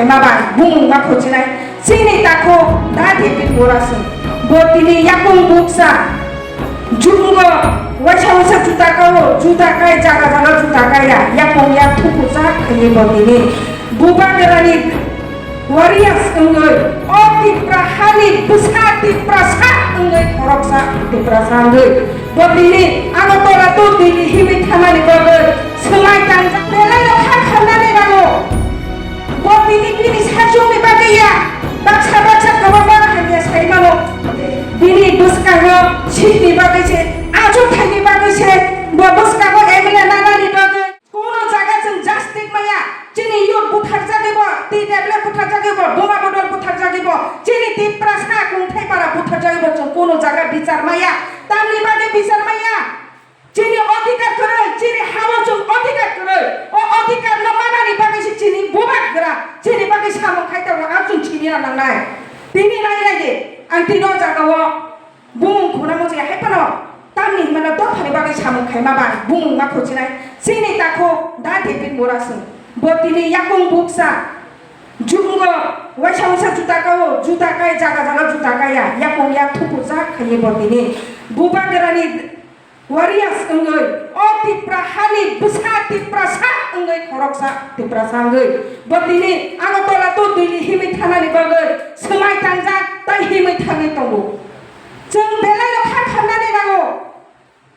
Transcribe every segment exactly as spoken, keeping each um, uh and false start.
Baba, bumung ma khochinai, chini takhuk da David Murasing. Bo tini yakung buksa, jungo, waisa waisa juta kao, juta kai, jaga jaga juta kaya, yakung ya thukusa khaiye bo tini. Bubagrani warriors wngwi, o Tipra hani bwsa Tiprasa wngwi, khoroksa Tiprasa wngwi. Bo tini Agartala to Delhi himwi thanani bagwi swmai tangjak belai rok ha khamnani nango. Bo tini bini sajwkni bagwi ya, baksa baksa kwbangma hamya sai mano. Bini bwskango seatni bagwi se, achukthani bagwi se, bo bwskango M L A nanani bagwi. Kono jaga chwng justice maya, chini youth butharjagwi bo, T W F butharjagwi bo, Buma Bodol butharjagwi bo, chini Tiprasa Kungthai para butharjagwi bo chwng kono jaga bichar maya, tamni bagwi bichar maya. Chini odhikar kwrwi, chini ha-o chwng odhikar kwrwi. O odhikar no manani bagwi se chini bubagra, chini bagwi samung khai tongo, ang chwng chini na nangnai. Tini nai nai di, ang tini o jaga o bumung khuna muchung hai phano tamni hinmano dophani bagwi samung khaima ba bumung ma khochinai. Chini takhuk da David Murasing. Bo tini yakung buksa, jungo, waisa waisa juta kao, juta kai, jaga jaga juta kaya, yakung ya thupujak khaiye bo tini. Bubagrani warriors wngwi, o Tipra hani bwsa Tiprasa wngwi, khoroksa Tiprasa wngwi. Bo tini Agartala to Delhi himwi thanani bagwi swmai tangjak tai himwi thangwi tongo. Chwng belai rok ha khamnani nango.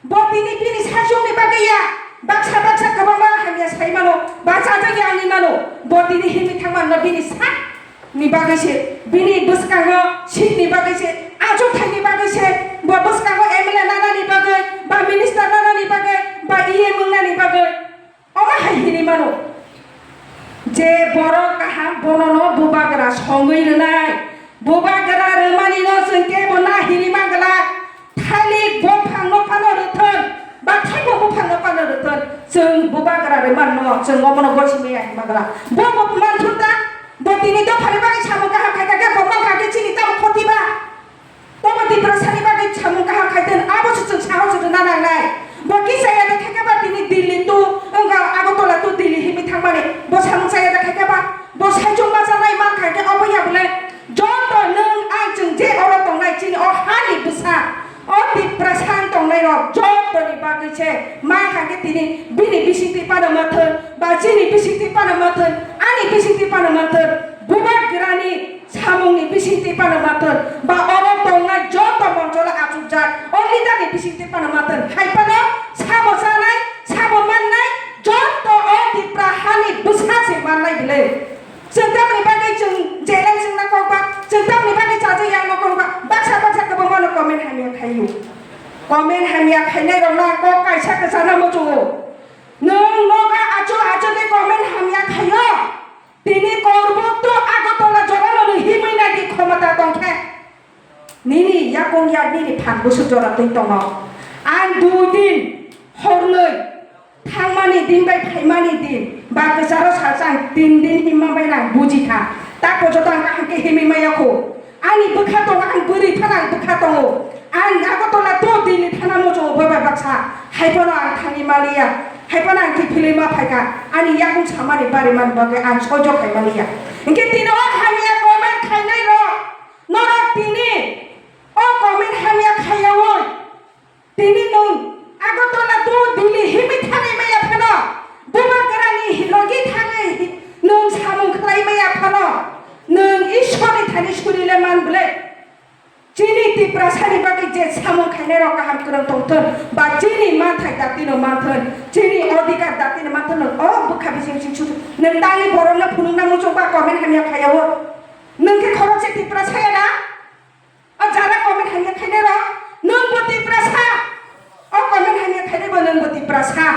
Bo tini bini sajwkni bagwi ya, baksa baksa kwbangma hamya sai mano, ba chajak ya wngwi mano. Bo tini himwi thangma no bini sak ni bagwi se, bini bwskango seat ni bagwi se, achukthai ni bagwi se, bo bwskango M L A nanani bagwi, ba minister nanani bagwi, ba E M wngnani bagwi, omo hai hinwi mano. Je borok kaham, bono no bubagra songwi rwnai, bubagra rwmani no chwng kebo na hinwi mangla. Thalik buphang no phano rwthwn, ba thaibo buphang no phano rwthwn, chwng bubagra rwmano, chwng omono gosi maya hinwi mangla. Bo bo manthun ta, bo tini dophani bagwi samung kaham khaikha khe, bo mankha khe chini tamo khoti ba? Obo Tiprasani bagwi samung kaham khaitwng, abo se chwng sahos rwna nangnai. Bo kisa ya de khaikha ba tini Delhi to, wngkha Agartala to Delhi himwi thangmani, bo samung chaya de khaikha ba? Bo saichung ma chanai mankha khe obo ya bole? Joto nwng ang chwng je oro tongnai chini o hani bwsa, o Tiprasa ang tongnai rok jotoni bagwi se mankha khe tini bini bisingtwi phano mathwng, ba chini bisingtwi phano mathwng, ani bisingtwi phano mathwng, bubagrani samungni bisingtwi phano mathwng, ba oro tongnai joto moncholo achukjak o leader ni bisingtwi phano mathwng, hai phano sabo chanai, sabo mannai, joto o Tipra hani bwsa se mannai bile. Chwng tamni bagwi chwng jelai chwngna kok ba, chwng tamni bagwi chajak yakno kok ba, baksa baksa kwbangma no comment hamya khaio. Comment hamya khainai rokno ang kok kaisa kwchana muchungo. Nwng noga achu achu de comment hamya khaio. Tini Korbuktw Agartala jorano nwng himwi nai di khomota tong khe. Nini yakung yak nini phan busu jora twi tongo. Ang dui din, hornwi, thangmani din bai phaimani din, ba kwcharo salsa ang tin din himma bai nang buji kha. Tako joto ang kaham khe himwi maya kho. Ani bwkha tongo, ang bwrwi phano ang bwkha tongo. Ang Agartala to Delhi thana muchungo baba baksa. Hai phano ang thangwi maliya. Hai phano ang kiphilwi ma phaikha. Ani yakung samani bari mani bagwi ang soijo khai maliya. Hinkhe tini o hamya comment khainai rok. Norok tini o comment hamya khaiyaui tini nwng Agartala to Delhi himwi thangwi maya phano, bubagrani logi thangwi nwng samung khlai maya phano, nwng Ishwarni thani suri le man bwle. Chini Tiprasani bagwi je samung khainai rok kaham kwrwng tongthun, ba chini manthai datino manthun, chini odhikar datino manthun, nwng o bwkha bising bising susu, nwng tangwi borokno phunukna muchung ba comment hamya khaiyaui. Nwng khe khorokse Tiprasa ya na? O jara comment hamya khainai rok, nwng bo Tiprasa. O comment hamya khainai bo nwng bo Tiprasa.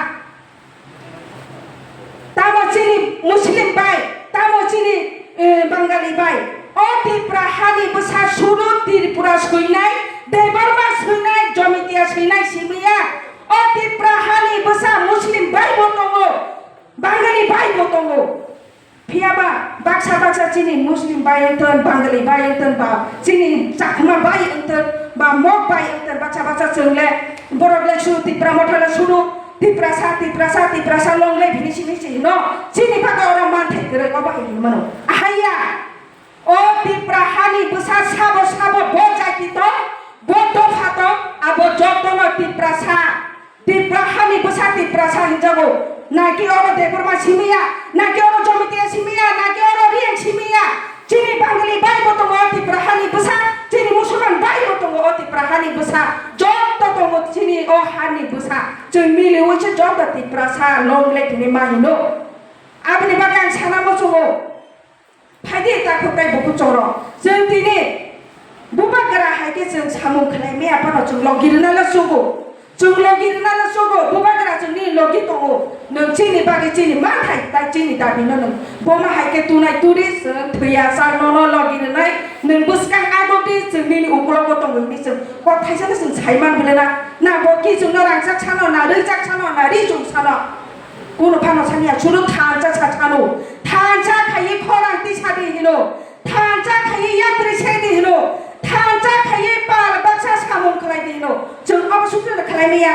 Tamo chini Muslim bai, tamo chini, eh, Bangali bai. O Tipra hani bwsa suru Tripura swinai, Debbarma swinai, Jamatia swinai simiya. O Tipra hani bwsa Muslim bai bo tongo, Bangali bai bo tongo. Phiya ba baksa baksa chini Muslim bai wngthun, Bangali bai wngthun, ba chini Chakma bai wngthun, ba Mok bai wngthun, baksa baksa chwng le borok le suru Tipra motha le suru Tiprasa, Tiprasa, Tiprasa long le bini simi se hino. Chini bagwi oro manthai kwrwi obo hai hinwi mano. Ahai ya. Tipra hani bwsa sabo sabo bo jati tong, bo dopha tong, abo jotono Tiprasa. Tipra hani bwsa Tiprasa hinjago. Naki oro Debbarma simiya, naki oro Jamatia simiya, naki oro Reang simiya. Chini Bangali bai bo tongo o Tipra hani bwsa, chini Musulman bai bo tongo o Tipra hani bwsa. Joto tongo chini o hani bwsa. Chwng miliwi se joto Tiprasa nongle tini ma hino. Aboni bagwi ang sana muchungo. Phaidi takhuk tei bukhuk choro. Chwng tini bubagra hai khe chwng samung khlai maya phano chwng logi rwna le sugo. Chwng logi rwna le sugo. Bubagra chwng nini logi tongo. Nwng chini bagwi chini manthai tai chini dabi no nwng. Bono hai khe tunai turi chwng thwiya chang nono logi rwnai. Nwng bwskang agok di chwng nini uklogo tongo hwnwi chwng kok thaisa no chwng sai man bwle na. Na bo kichwng no rangchak sano, na rwchak sano, na ri chwng sano. Kuno phano sani ya, chwngno thansa sa sano. Thansa khaiwi khorang tisa di hino. Thansa khaiwi yatri se di hino. Thansa khaiwi pal baksa samung khlai di hino. Chwng obo sukle khlai maya.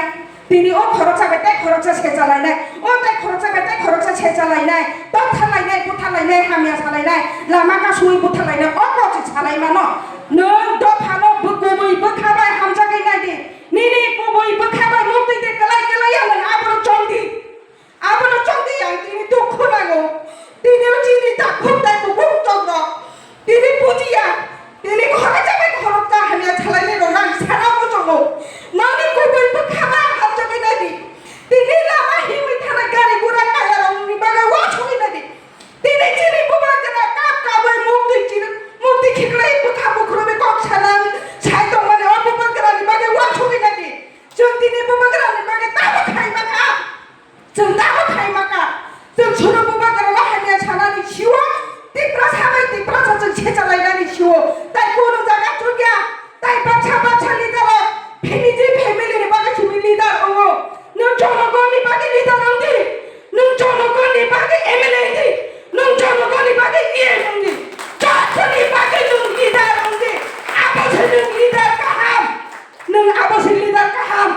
Tini o khoroksa bai tei khoroksa se chalainai. O tei khoroksa bai tei khoroksa se chalainai. Tokthar lainai, buthar lainai, hamya salainai. Lama kasui buthar lainai. O kochi salai mano. Nwng dophano bukubui bwkha bai hamjagwi nai di. Nini kubui bwkha bai mukti de kwlai kwlai ya nwng abono chong di. Abono chongdi ang tini dukhu nango. Tini o chini takhuk tai bukhuk chokro. Tini bujiya. Tini khoroksa bai khoroksa hamya salainai rok ang sana muchungo. Noni kubui bwkha ba hamjagwi nai di. Tini lama himwi thana gari gura kaya rok ni bagwi uansugwi nai di. Tini chini bubagra kap kabwi mukti chini mukti khiklai bwkha bukhrobi kok sanang sai tongmani o bubagra ni bagwi uansugwi nai di. Chwng tini bubagra ni bagwi tamo khai maka. Chwng tamo khai maka? Chwng suno bubagrano hamya sanani sio Tiprasa bai Tiprasa chwng sechalainani sio. Tai kono jaga chukya, tai baksa baksa leader o, family family ni bagwi simi leader wngo. Nwng jonogoni bagwi leader wng di. Nwng jonogoni bagwi M L A wng di. Nwng jonogoni bagwi E M wng di. Jothoni bagwi nwng leader wng di. Abo se nwng leader kaham. Nwng abo se leader kaham.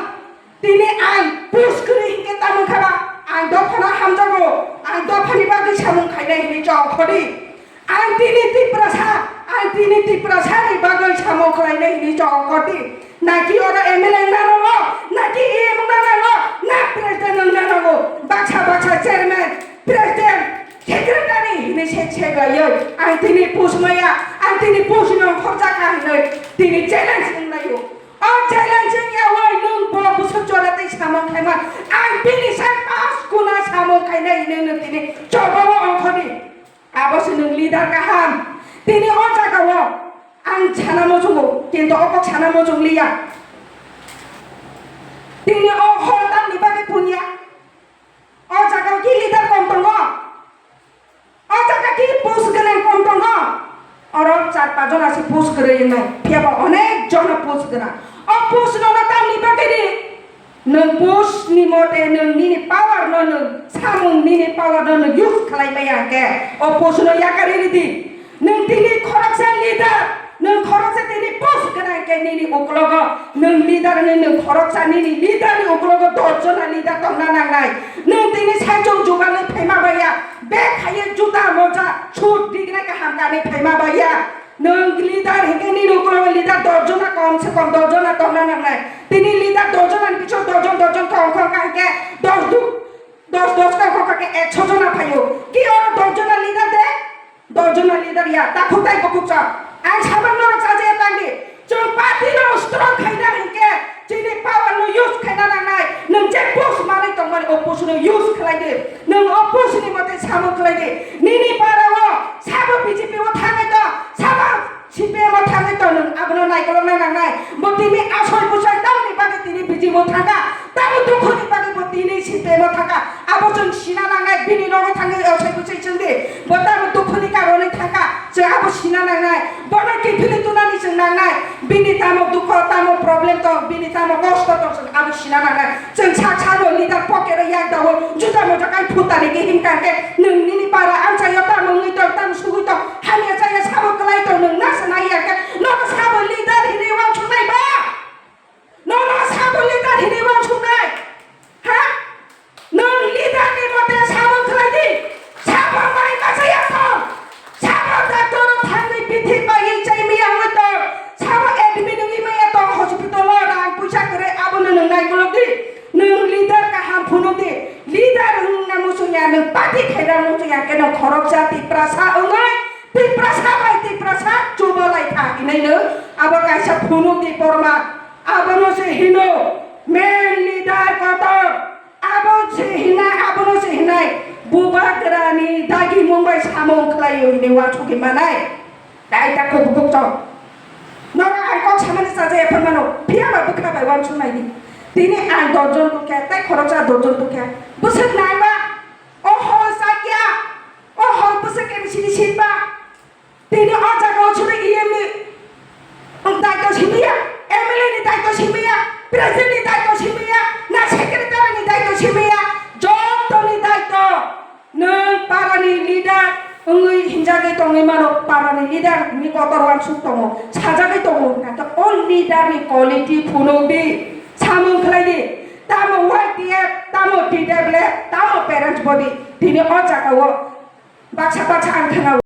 Tini ang push kwrwi hinkhe tamo kha ba? Ang dophano hamjago, ang dophani bagwi samung khainai hinwi chong khodi. Ang tini Tiprasa, ang tini Tiprasani bagwi samung khlainai hinwi chong khodi. Naki oro M L A wngna nango, naki E M wngna nango, na president wngna nango, baksa baksa chairman, president, secretary hinwi se se laiwi. Ang tini push maya, ang tini push no khorjak ang hinwi tini challenge wnglaio. O challenge wngya wai nwng bo bwswk jora tei samung khaima. Ang bini sai pas guna samung khainai hinwi nwng tini chobao ongkhordi. Abo se nwng leader kaham. Tini o jagao ang sana muchungo, kintu o kok sana muchung liya. Tini o hor tamni bagwi punya. O jaga o ki leader kom tongo? O jaga ki post gwnang kom tongo? Oro char pach jona se post kwrwi wngnai. Phiya ba onek jona post gwnang. O post no no tamni bagwi di? Nwng post ni mote nwng nini power no nwng samung nini power no nwng use khlai maya hwnkhe o post no yakarwi ridi. Nwng tini khoroksa leader, nwng khoroksa tini post gwnang khe nini uklogo nwng leader ni, nwng khoroksa nini leader ni uklogo dos jona leader tongna nangnai. Nwng tini saichung jugalwi phaima baiya, bag khaiwi juta moja suit dignai kaham kanwi phaima baiya. Nwng leader hinkhe nini uklogo leader dos jona, kom se kom dos jona tongna nangnai. Tini leader dos jona ni bisingo dos jon dos jon khe ongkhor kha hinkhe dos du, dos dos khe ongkhor kha khe ekso jona phaio. Ki oro dos jona leader de? Dos jona leader ya, takhuk tai bukhuk chwng. Ang samung norok chajaya tangdi. Chwng party no strong khaina hinkhe chini power no use khaina nangnai. Nwng je post manwi tongmani o post no use khlai di. Nwng o post ni mote samung khlai di. Nini para o sabo B J P o thangwi tong, sabo C P M o thangwi tong, nwng abono naikolokna nangnai. Bo tini asoi bwsai tamni bagwi tini B J P o thangkha. Tamo dukhoni bagwi bo tini C P M o thangkha. Abo chwng sina nangnai, bini nogo thangwi asoi bwsai chwng di. Bo tamo dukhoni karonwi thangkha, chwng abo sina nangnai. Bono kiphilwi tunani chwng nangnai. Bini tamo dukho, tamo problem tong, bini tamo kosto tong, chwng abo sina nangnai. Chwng sak salo leader pocket o yak dawi, juta moja kai phutani ke himkha khe, nwng nini para amchaio tamo wngwi tong, tamo sugwi tong, hamya chaya sabo kwlai tong, nwng nasa nai ya khe, nono sabo leader hinwi uansuknai ba? Nono sabo leader hinwi uansuknai? Ha? Nwng leader ni mote samung khlai di. Sabo mai masa ya tong. Sabo doctor o thangwi bithi Tiprasa bai Tiprasa chubalai kha hinwi no abo kaisa phunukni porma. Abono se hino main leader kotor. Abo se hinai, abono se hinai, bubagrani dagimung bai samung khlaio hinwi uansukwi manai. Dai ta kuk kuk chong. Norok ang kok samani chaja ephang mano, phiya ba bwkha bai uansuk nai di. Tini ang dosh jon tukhe, tei khoroksa dosh jon tukhe. Bwswk nai ba, o hol chakya, o hol bwswk M C ni seat ba. Tini o jaga o chwrai E M ni daito simi ya, M L A ni daito simi ya, President ni daito simi ya, na Secretary ni daito simi ya, joto ni daito. Nwng para ni leader wngwi hinjagwi tongwi mano, para ni leader ni kotor uansuk tongo, sajagwi tongo, hwnkhe o leader ni quality phunuk di, samung khlai di, tamo Y T F, tamo T W F, tamo parents body, tini o jaga o baksa baksa ang khna